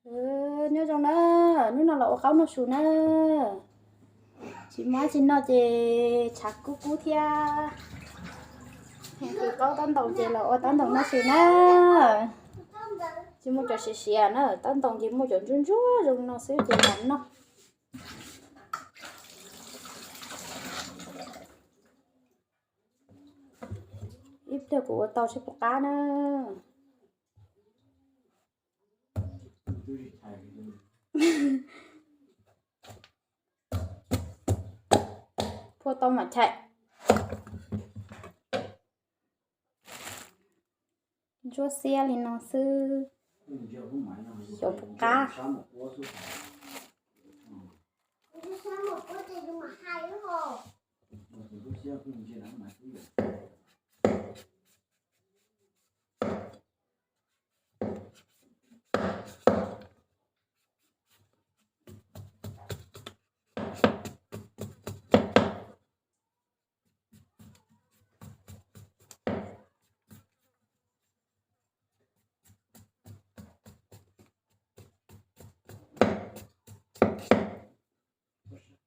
Nyob zoo na, hnub no los ua qaub noj su na. Tsis muaj tsis noj ces tshav kub kub thiab. Tsis paub taub ntoo ces los ua taub ntoo noj su na. Tsis muaj cov siav siav na, taub ntoo ces muaj cov ntsuab ntsuab zoo no xwb ces los noj. Ib pliag kuv ua tau seb puas qab na. Phua tau mam chais. Ntsuab xiab li no xwb, xyov puas qab.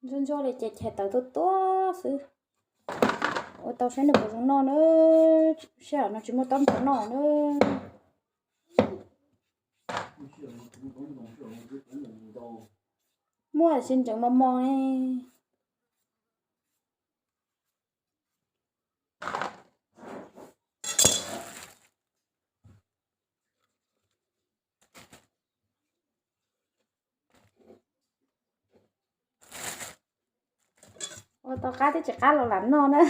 Ntsuab ntsuab li ces chais tawv tuaj tuaj xwb. Ua tau saib nws puas zoo noj na. Sij hawm no tsis muaj taub ntoo noj na. Muaj tiam sis ntseem mos mos. Ua tau qab thiab tsis qab los lam noj na.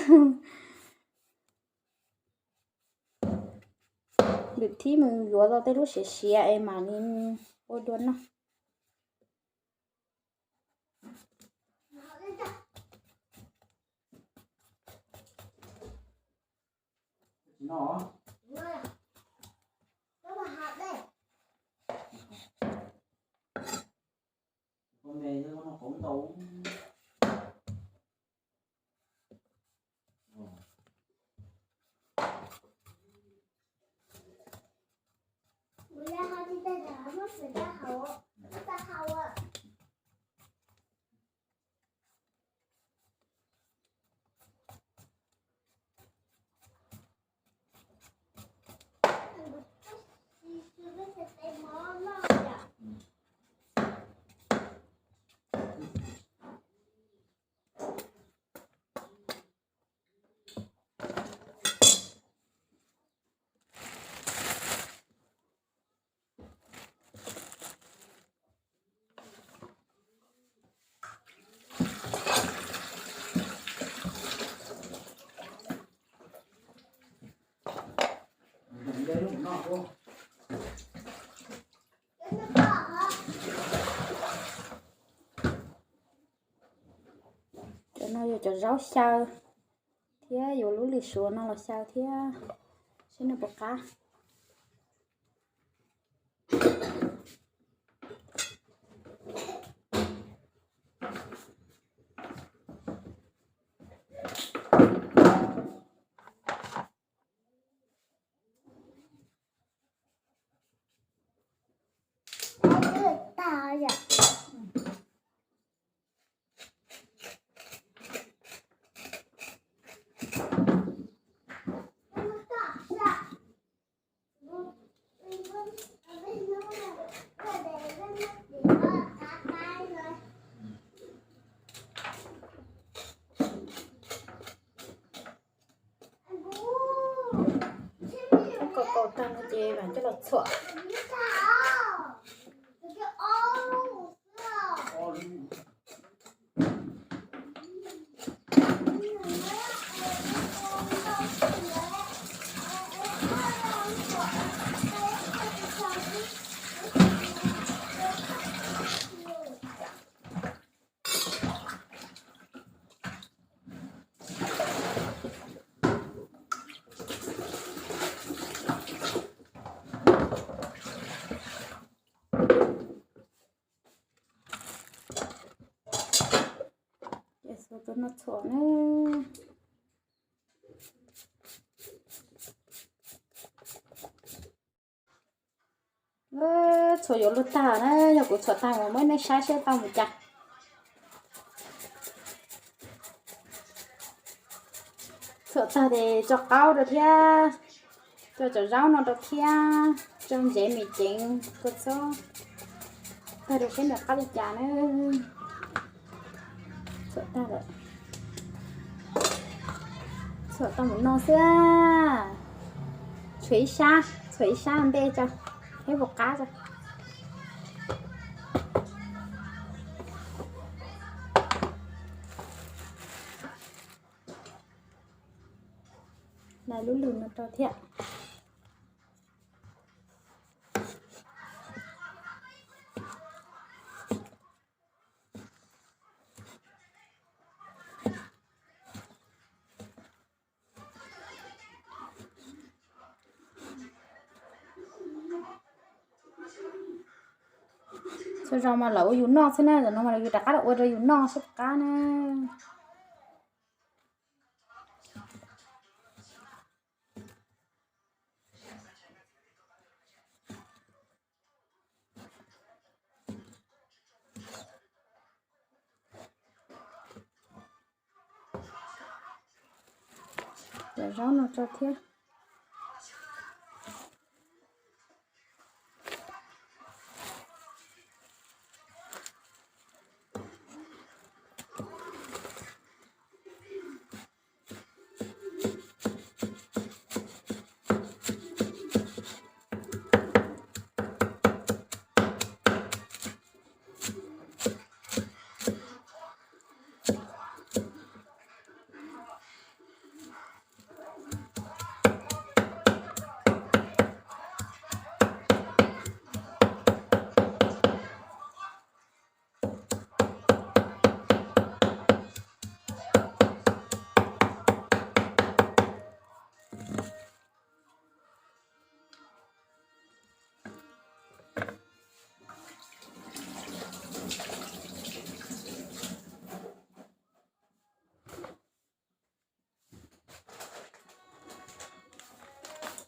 Lwm thib mus yuav tau tej lub siav siav es mam li ua dua noj. Cov no yog cov zaub xyaw thiab yuav lub lis suav no los xyaw thiab, seb nws puas qab. Kaus kaus tag no ces mam coj los txhuam. Ces xuas tus no txhuam na. Txhuam yuav luag tag na, yog kuv txhuam tag mas muab nej saib seb tau mus cas. Txhuam tag ces tso qaub rau thiab, tso cov zaub no rau thiab, tso ntsev mis ceev kua txob tag rau seb nws qab li cas na. Txhuam tag lawm, txhuam tau mus no xwb. Tshuav ib sab, tshuav ib sab ntej tso, ib puas qab tso. Lub lug no rau thiab. Txhua zaus mas lawv ua yus noj xwb na, zaum no mas lawv yus rov qab los ua rau yus noj sab qab na. Cov zaub no tso thiab.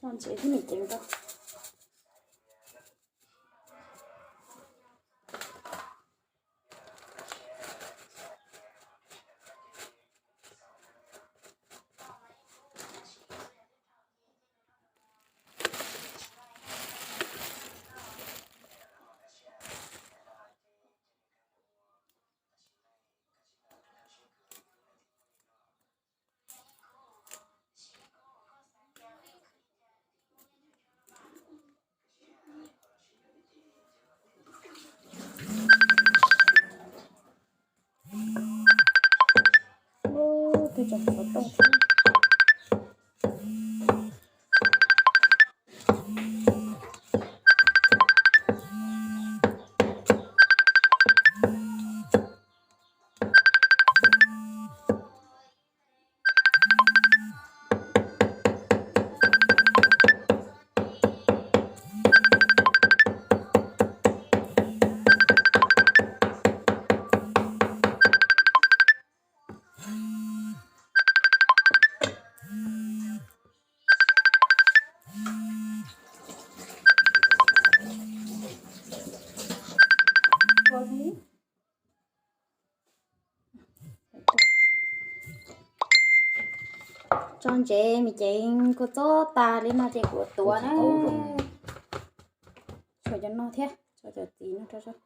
Tso ntsev thiab mis ceev rau. Ub, twb tseem xov tooj thiab. Tso ntsev mis ceev kua txob tas li no ces kuv tuav na. Tshuav cov no thiab, tso cov txiv no rau.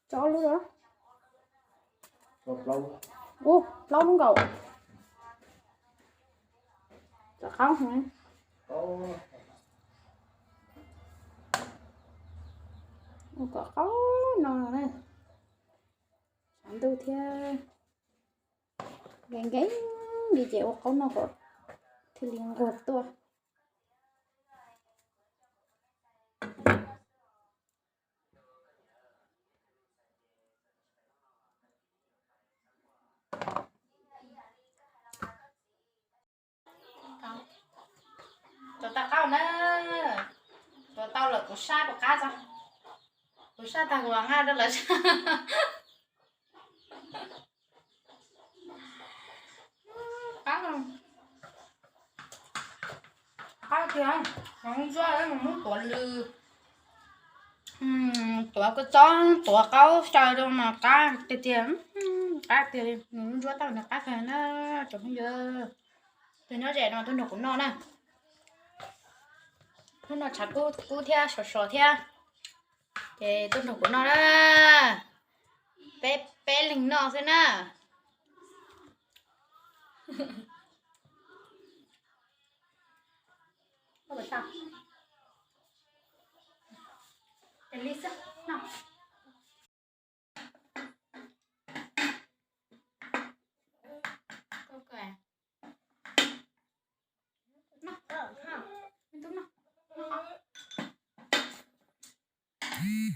Tso lub, ub, plaub lub nkaus. Cov qaub, ua kom qaub no na. Tshav ntuj thiab nkees nkees li ces ua qaub no kom thiaj li nquag tuaj. Qab tso, kuv saj tag kuv nqa rau lawv saj. Qab, qab tiag, ntsuab mus muab tuav lws, tuav kua txob tuav qaub xyaw rau mas qab tiag tiag, qab tiag li, ntsuab tau nws qab kawg na cov phooj ywg. Tus nyob ze no tuaj nrog kuv noj na. Hnub no tshav kub kub thiab sov sov thiab, ces tuaj nrog kuv noj na. Peb peb leeg noj xwb na. Li xwb no.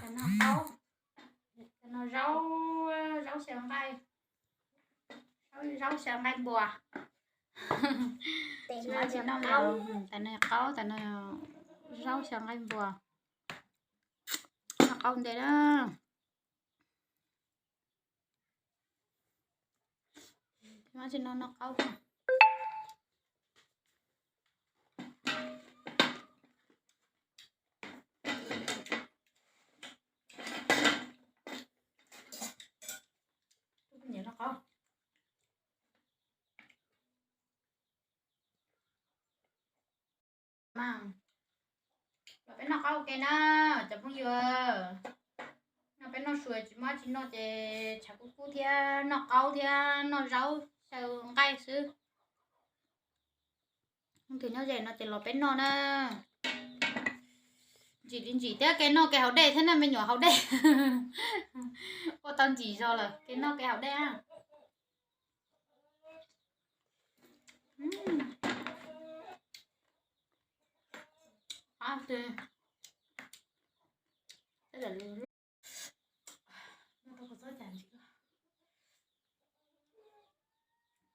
Cov no qaub, cov no zaub, zaub xyaw nqaij, zaub xyaw nqaij npua. Tsis noj li, tas no qaub, tas no zaub xyaw nqaij npua. Noj qaub ntev na. Tsis noj, noj qaub. Noj qaub. Los peb noj qaub ua ke na cov phooj ywg. No peb noj su tsis muaj tsis noj ces tshav kub kub thiab noj qaub thiab noj zaub xyaw nqaij xwb. Leej twg nyob ze no ces los peb noj na. Ntsim li ntsim thiab, kev noj kev haus dej thiab na me nyuam haus dej. Ua tau ntsim zog lawm, kev noj kev haus dej.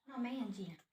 Noj me ntsis.